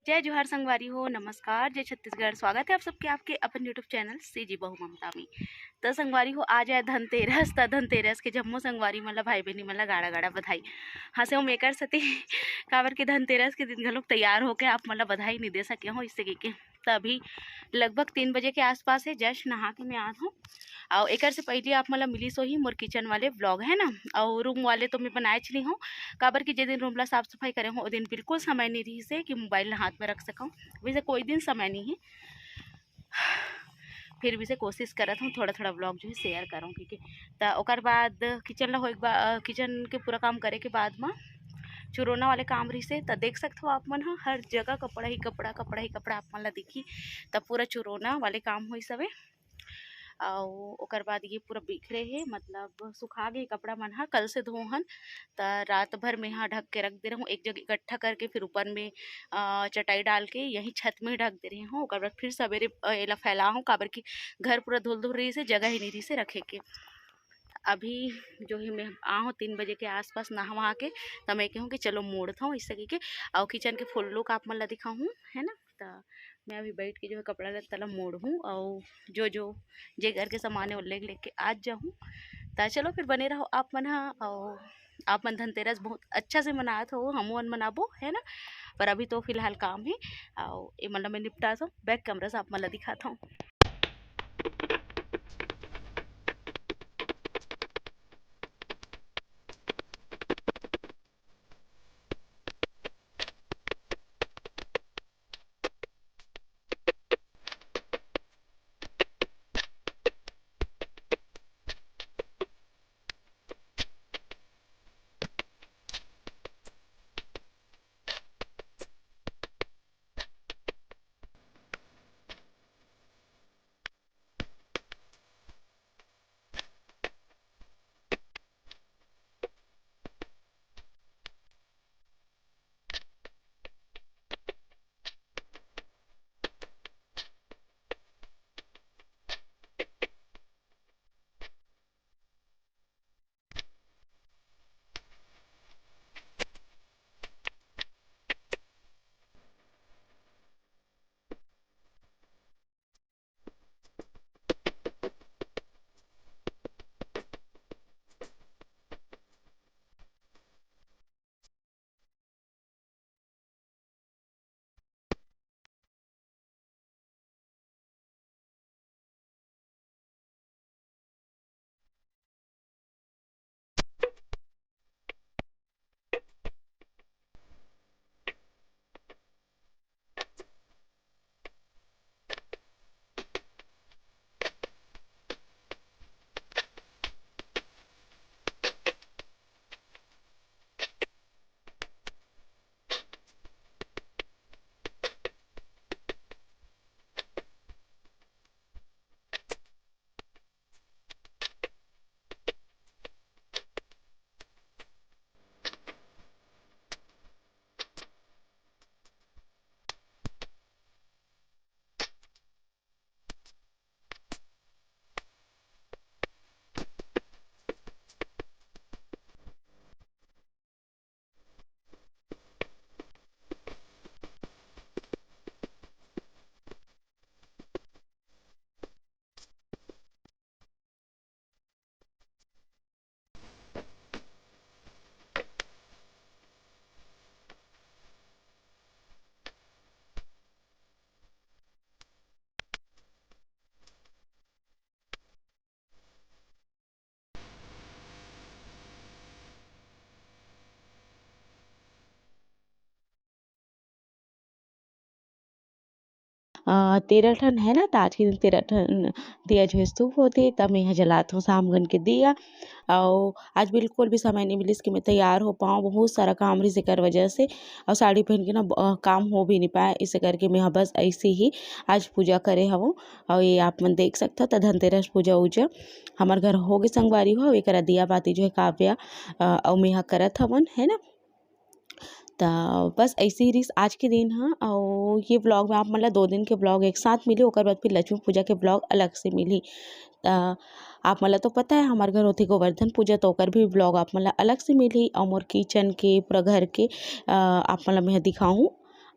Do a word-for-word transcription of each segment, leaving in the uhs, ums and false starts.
जय जोहार संगवारी हो, नमस्कार, जय छत्तीसगढ़। स्वागत है आप सबके आपके अपन YouTube चैनल सीजी बहू ममता में। त संगवारी हो, आज आय धनतेरस, त धनतेरस के जम्मो संगवारी मन ला, भाई बहिनी मन ला गाड़ा गाड़ा बधाई। हाँ, से हम एकर सेती काबर के धनतेरस के दिन घलोक तैयार होके आप मन ला बधाई नहीं दे सके हो, इससे के, के। त अभी लगभग तीन बजे के आसपास है, just नहा के मैं आत हूँ। अउ एकर से पहले आप मन ला मिलिस होही मोर किचन वाले व्लॉग, है ना। अउ रूम वाले तो मैं बनाएच नहीं हूँ, काबर कि जे दिन रूम ला साफ सफाई करे हूँ, ओ दिन बिल्कुल समय नहीं रहिस हे कि मोबाइल ला हाथ में रख सकूँ। वैसे कोई दिन समय नहीं है, फिर भी से कोशिश करत हूँ थोड़ा थोड़ा व्लॉग जो है शेयर करूँ, ठीक है। त ओकर बाद किचन ला होए के बा-, अ, किचन के पूरा काम करे के बाद म चुरोना वाले काम रहिस हे। त देख सकत हो आप मन ह, हर जगह कपड़ा ही कपड़ा, कपड़ा ही कपड़ा आप मन ला दिखी। त पूरा चुरोना वाले काम होइस हवे। अउ ओकर बाद ये पूरा बिखरे हे, मतलब सुखा गे कपड़ा मन ह, कल से धोहन। त रात भर में हा ढक के रख दे रहूँ, एक जगह इकट्ठा करके, फिर ऊपर में, अ, चटाई डाल के यही छत में ही ढक दे रहे हूँ। ओकर बाद फिर सवेरे, अ, एला फैला हूँ, काबर कि घर पूरा धुल धुल रहिस हे, जगह ही नहीं रहिस हे रखे के। अभी जो है मैं आ हूँ तीन बजे के आसपास नहा वहा के, त मैं कहूँ कि चलो मोड़त हूँ, इससे कह के। अउ किचन के फुल लुक आप मन ला दिखाऊँ, है ना। त मैं अभी बैठ के जो है कपड़ा लत्ता ला मोड़हूँ, अउ जो, जो जे घर के सामान है, वो लेके, लेके आ जाहूँ। त चलो फिर बने रहो आप मन ह, अउ आप मन धनतेरस बहुत अच्छा से मनात हो, हमू मन मनाबो, है ना। पर अभी तो फिलहाल काम है, अउ ये मन ला मैं निपटात हूँ, back camera से आप मन ला दिखात हूँ। अ, तेरह ठन है ना, त आज के दिन तेरह ठन दिया जो है शुभ होथे, त मैं ह जलात हूँ शाम गन के दिया। अउ आज बिल्कुल भी समय नहीं मिलिस कि मैं तैयार हो पाऊँ, बहुत सारा काम रहिस एकर वजह से, अउ साड़ी पहन के ना ब-, अ, काम हो भी नहीं पाए, इसे करके मैं ह बस ऐसे ही आज पूजा करे हवं। अउ ये आप मन देख सकथव, त धनतेरस पूजा उजा हमर घर हो गे संगवारी हो, अउ एकरा दिया बाती जो है काव्या, अ, अउ मैं ह करत हवन, है ना। त बस ऐसे ही रहिस आज के दिन ह, अउ ये व्लॉग में आप मन ला दो दिन के व्लॉग एक साथ मिली, ओकर बाद फिर लक्ष्मी पूजा के व्लॉग अलग से मिली। त आप मन ला तो पता है, हमार घर होथे गोवर्धन पूजा, तो ओकर भी व्लॉग आप मन ला अलग से मिली, अउ मोर किचन के, पूरा घर के, अ, आप मन ला मैं दिखाऊँ।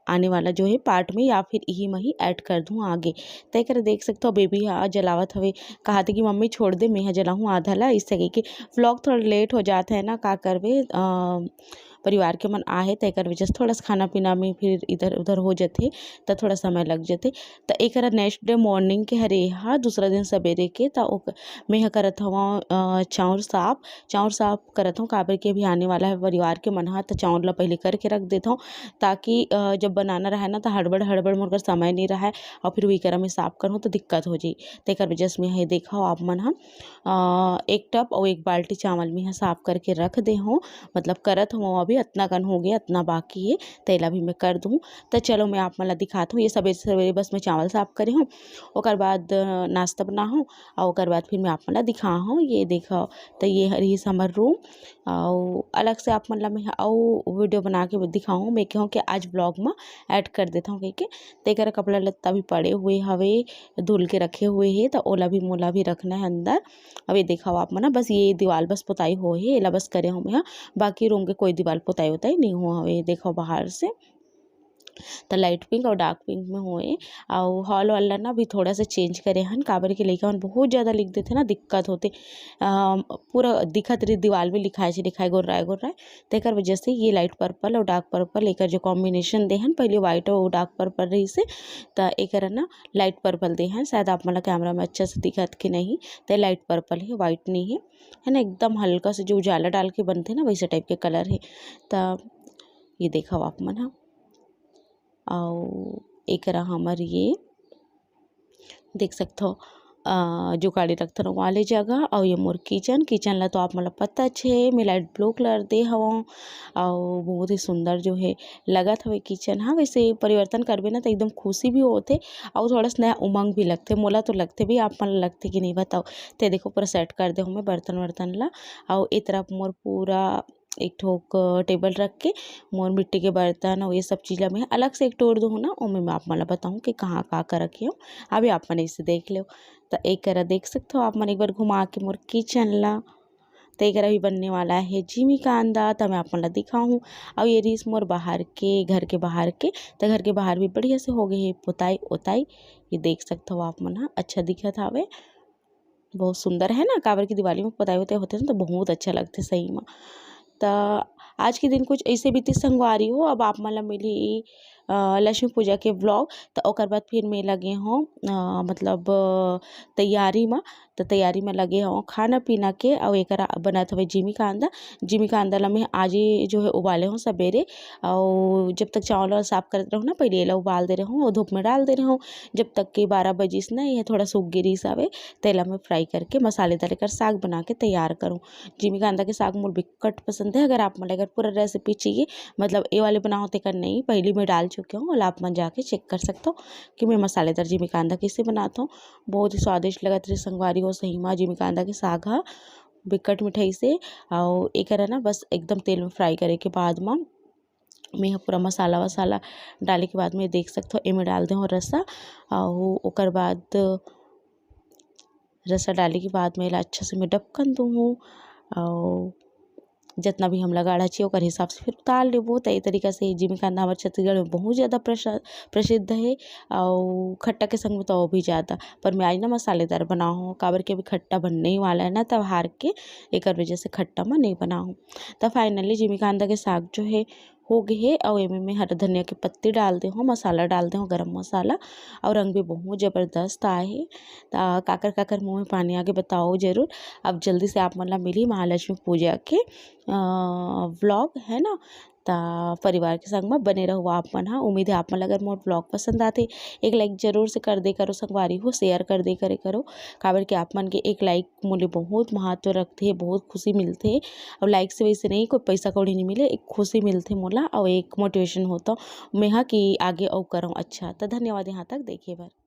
आने वाला जो है पार्ट में या फिर इही में ही ऐड कर दूँ आगे। त एकर देख सकथो बेबी ह जलावत हवे, कहाथे कि मम्मी छोड़ दे, मैं ह जलाहूँ आधा ला। इस तरीके के व्लॉग थोड़ा लेट हो जात है ना, का करबे, अ, परिवार के मन आहे त एकर वजह से थोड़ा सा खाना पीना में फिर इधर उधर हो जथे, त थोड़ा समय लग जथे। त एकर नेक्स्ट डे मॉर्निंग के हरे हा, दूसरा दिन सवेरे के, त ओक-, मैं ह करत हवं, अ, चाउर साफ। चाउर साफ करत हवं, काबर के अभी आने वाला है परिवार के मन ह, त चाउर ला पहले करके रख देत हवं, ताकि, अ, जब बनाना रहे ना, त हड़बड़ हड़बड़ मोर कर समय नहीं रहे, और फिर वही करा मैं साफ करहूँ, त दिक्कत हो जाई। तेकर वजह से मैं ह, देखो आप मन ह, अ, एक टब और एक बाल्टी चावल मैं ह साफ करके रख दे हूँ, मतलब करत हूँ, अभी अतना कन हो गया, अतना बाकी है, तेला भी मैं कर दूँ। त चलो, मैं आप मन ला दिखात हूँ, ये सवेरे सवेरे बस मैं चावल साफ करे हूँ, ओकर बाद, अ, नाश्ता बना हूँ, और ओकर बाद फिर मैं आप मन ला दिखा हूँ। ये देखो, त ये हर, ये हमर रूम, और अलग से आप मन ला मैं अउ वीडियो बना के दिखाऊँ। मैं कहूँ कि आज व्लॉग में ऐड कर देता हूँ कह के। तेकर कपड़ा लत्ता भी पड़े हुए हवे, धुल के रखे हुए हे, त ओला भी, मोला भी रखना है अंदर। अब ये देखो आप मन, बस ये दीवाल बस पोताई हो हे, एला बस करे हूँ मैं ह, बाकी रूम के कोई दीवाल पोताई वोताई नहीं हुआ हवे। देखो बाहर से त लाइट पिंक और डार्क पिंक में होए, और हॉल वाला ना भी थोड़ा सा चेंज करे हन, काबर के लइका मन बहुत ज़्यादा लिख देथे ना, दिक्कत होथे। अ, पूरा दिखत रही दीवाल में लिखाए से लिखाए, गोर्राए गोर्राए, तेकर वजह से ये लाइट पर्पल और डार्क पर्पल एकर जो कॉम्बिनेशन दे हन, पहले व्हाइट और डार्क पर्पल रही से, त एकर ना लाइट पर्पल दे हन। शायद आप मन ला कैमरा में अच्छा से दिखत कि नहीं, त लाइट पर्पल है, व्हाइट नहीं है, है ना, एकदम हल्का से जो उजाला डाल के बनथे ना, वैसे टाइप के कलर है। त ये देखो आप मन ह, अउ एकरा हमर ये देख सकथो, अ, जो गाड़ी रखथन वाले जगह। अउ ये मोर किचन, किचन ला तो आप मन ला पता छे, मैं लाइट ब्लू कलर दे हवं, अउ बहुत ही सुंदर जो है लगत हवे किचन ह। वैसे परिवर्तन करबे ना, तो एकदम खुशी भी होथे, अउ थोड़ा सा नया उमंग भी लगथे। मोला तो लगथे भी, आप मन ला लगथे कि नहीं, बताओ। ते देखो, पूरा सेट कर दे हूँ मैं बर्तन वर्तन ला। अउ ए तरफ मोर पूरा एक ठोक टेबल रख के मोर मिट्टी के बर्तन अउ ये सब चीज़ ला मैं अलग से एक टोर दूँ ना, ओमे मैं आप मन ला बताऊँ कि कहाँ का का रखे हूँ। अभी आप मन इसे देख लो। त एक करा देख सकथो आप मन एक बार घुमा के मोर किचन ला। त एकरा भी बनने वाला है जिमी कांदा, त मैं आप मन ला दिखाऊँ। अउ ये रिहिस मोर बाहर के, घर के बाहर के, त घर के बाहर भी बढ़िया से हो गए है पोताई ओताई। ये देख सकथो आप मन ह, अच्छा दिखत हावे, बहुत सुंदर है ना, काबर की दिवाली में पोताई वोताई होथे ना, तो बहुत अच्छा लगथे सही में। त आज के दिन कुछ ऐसे बीतिस संगवारी हो। अब आप मन ला मिली, अ, लक्ष्मी पूजा के व्लॉग। त ओकर बाद फिर मैं लगे हूँ, अ, मतलब, अ, तैयारी में। त तैयारी में लगे हूँ खाना पीना के, अउ एकरा बनत हवे जिमी कांदा। जिमी कांदा ला मैं आज ही जो है उबाले हूँ सबेरे, अउ जब तक चावल वावल साफ करत रहूँ ना, पहले एला उबाल दे रहूँ और धूप में डाल दे रहूँ। जब तक कि बारह बजिस ना, ये थोड़ा सूख गे रिहिस हवे, तेला मैं फ्राई करके मसालेदार एकर साग बना के तैयार करूँ। जिमी कांदा के साग मोर बिकट पसंद है। अगर आप मन ला एकर पूरा रेसिपी चाहिए, मतलब ये वाले बनाओ तेकर नहीं, पहली मैं डाल चुके हूँ, ओला आप मन जाके चेक कर सकथो कि मैं मसालेदार जिमी कांदा कैसे बनात हूँ। बहुत ही स्वादिष्ट लगत रहे संगवारी हो, सही मा जिमी कांदा के साग ह बिकट मिठाई से। अउ एकर है ना, बस एकदम तेल में फ्राई करे के बाद मा मैं ह पूरा मसाला वसाला डाले के बाद में देख सकथो, एमे डाल दे हूँ रसा। अउ ओकर बाद रसा डाले के बाद में एला अच्छा से मैं ढक्कन दूँ हूँ। अउ जितना भी हमला गाढ़ा चाहिए, ओकर हिसाब से फिर उतार लेबो। त ए तरीका से जिमी कांदा हमर छत्तीसगढ़ में बहुत ज़्यादा प्रसा-, प्रसिद्ध है। अउ खट्टा के संग में तो और भी ज़्यादा, पर मैं आज ना मसालेदार बनाऊँ हूँ, काबर के अभी खट्टा बनने ही वाला है ना त्योहार के, एकर वजह से खट्टा मैं नहीं बनाऊँ। त finally जिमी कांदा के साग जो है हो गे हे, अउ एमे मैं हरा धनिया के पत्ती डाल दे हूँ, मसाला डाल दे हूँ, गरम मसाला, अउ रंग भी बहुत ज़बरदस्त आए हे। त काकर काकर मुँह में पानी आगे बताओ जरूर। अब जल्दी से आप मन ला मिली महालक्ष्मी पूजा के, अ, व्लॉग, है ना। त परिवार के संग में बने रहो आप मन हा। उम्मीद है आप मन ला अगर मोर व्लॉग पसंद आथे, एक लाइक जरूर से कर दे करो संगवारी हो, शेयर कर दे करे करो, काबर के आप मन के एक लाइक मोले बहुत महत्व रखथे, बहुत खुशी मिलथे। अउ लाइक से वैसे नहीं, कोई पैसा कौड़ी नहीं मिले, एक खुशी मिलथे मोला, अउ एक मोटिवेशन होता मैं हा कि आगे अउ करऊँ अच्छा। त धन्यवाद यहाँ तक देखे बर।